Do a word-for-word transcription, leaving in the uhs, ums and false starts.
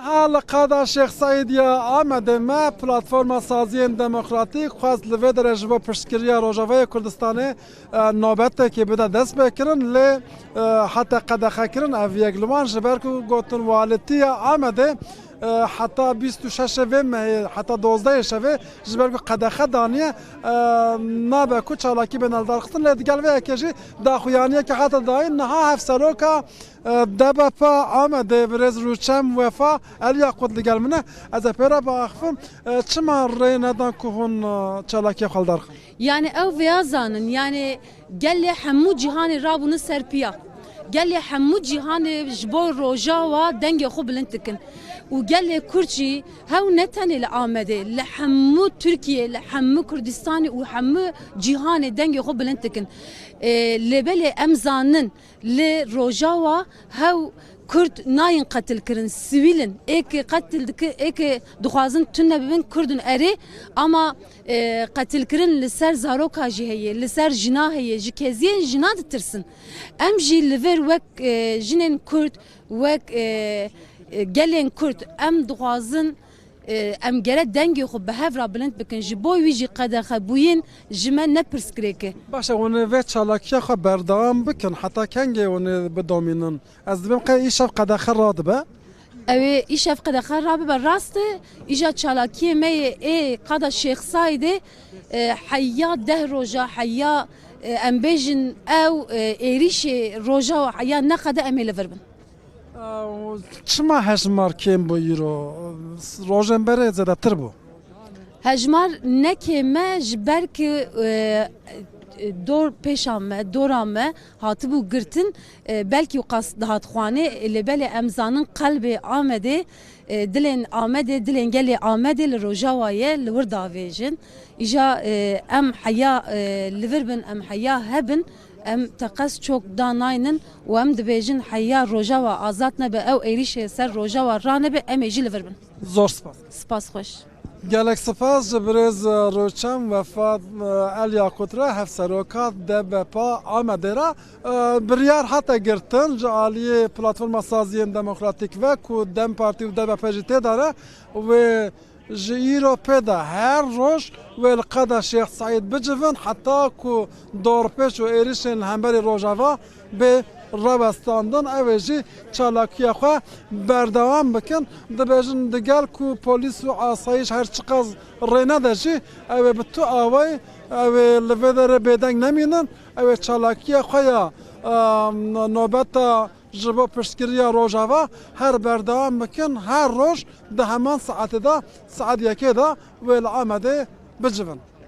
Ha li qada Şêx Seîd ya Amedê me Platforma Saziyên Demokratîk xwest li vê derê ji bo piştgiriya Rojavayê Kurdistanê, e, nobetekê bide destpêkirin, lê, e, hate qedexekirin ev yek li wan, ji ber ku gotin walîtiya Amedê, e, heta bîst û şeş vê mehê, heta dozdehê şevê ji ber ku qedexe daniye, e, nabe ku çalakî bên li dar xistin, lê digel vê yekê jî daxuyaniyeke hate dayîn. Niha hevseroka, e, D B P Amedê birêz Rûçem Wefa El Yaqut li gel min e. Ez ê pê re biaxifim. E, çima rê nedan ku hûn, e, çalakiya xwe li dar xin? Yani ew vêya zanin, yani gelê hemû cîhanê rabûne ser piya. Gelê hemû cîhanê ji bo Rojawa dengê xwe bilind dikin. Û gelê Kurd jî hew ne tenê li Amedê, li hemû Tirkiye, li hemû Kurdistanê û hemû cîhanê dengê xwe bilind dikin. E, lê belê em zanin, li Rojawa hew Kurd nayên qetilkirin, sivîl in. Ê ke qetil diki-, ê ke dixwazin tune bibin, Kurd in erê, ama, e, qetilkirin li ser zaroka jî heye, li ser jina heye, ji keziyên jina ditirsin. Em jî li vir wek, e, jinên Kurd, wek, e, e, gelên Kurd, em dixwazin, e, em gere dengê xwe bi hev re bilind bikin. Ji bo wî jî qedexebûyîn ji me ne pirsgirêk e. Baş e, hûn ê vê çalakiya xwe berdewam bikin, heta kengê hûn ê bidomînin? Ez dibêm qey îşev qedexe radibe. Ew ê îşev qedexe rabibe. Rast e, îja çalakiyê me yê ê qada Şêx Saîdê, e, heya deh roja, heya, e, em bêjin ew, e, êrîşê roja heya neqede em ê li vir bin. Ew, çima hejmar kêm bû îro? Rojên berê zêdetir bû. Hejmar ne kêm e, ji ber ku, e, e, dor pêşa me, dora me hatibû girtin, e, belkî wqas dihat xwanê, lê belê em zanin qelbê Amedê, e, dilên Amedê, dilên gelê Amedê li Rojawa ye, li wir davêjin. Îja, e, em heya, e, li vir bin, em heya hebin, em teqez çok danaynin û em dibêjin heya Rojawa azad nebe, ew êrîşê ser Rojawa ranebe, em ê jî li vir bin. Zor spas. Spas xweş. Gelek spas ji birêz Rûçem Wefa, e, El Yaqut re, hevseroka D B P Amedê re. E, biryar hate girtin ji aliyê Platforma Saziyên Demokratîk ve ku DEM Partî û D B P jî tê de ne. Wê ji îro pê de her roj wê li qada Şêx Seîd bicivin, heta ku dorpêç û êrişên li hemberî Rojava bê rawestandin. Ew ê jî çalakiya xwe berdewam bikin. Dibêjin, digel ku polîs û asayîş her çiqas rê nede jî, ew ê bi tu awayî, ew ê li vê derê bêdeng nemînin. Ew ê çalakiya xwe ya, e, nobeta ji bo piştgiriya Rojava her berdewam bikin, her roj di heman saetê de, saet yekê de wê li Amedê bicivin.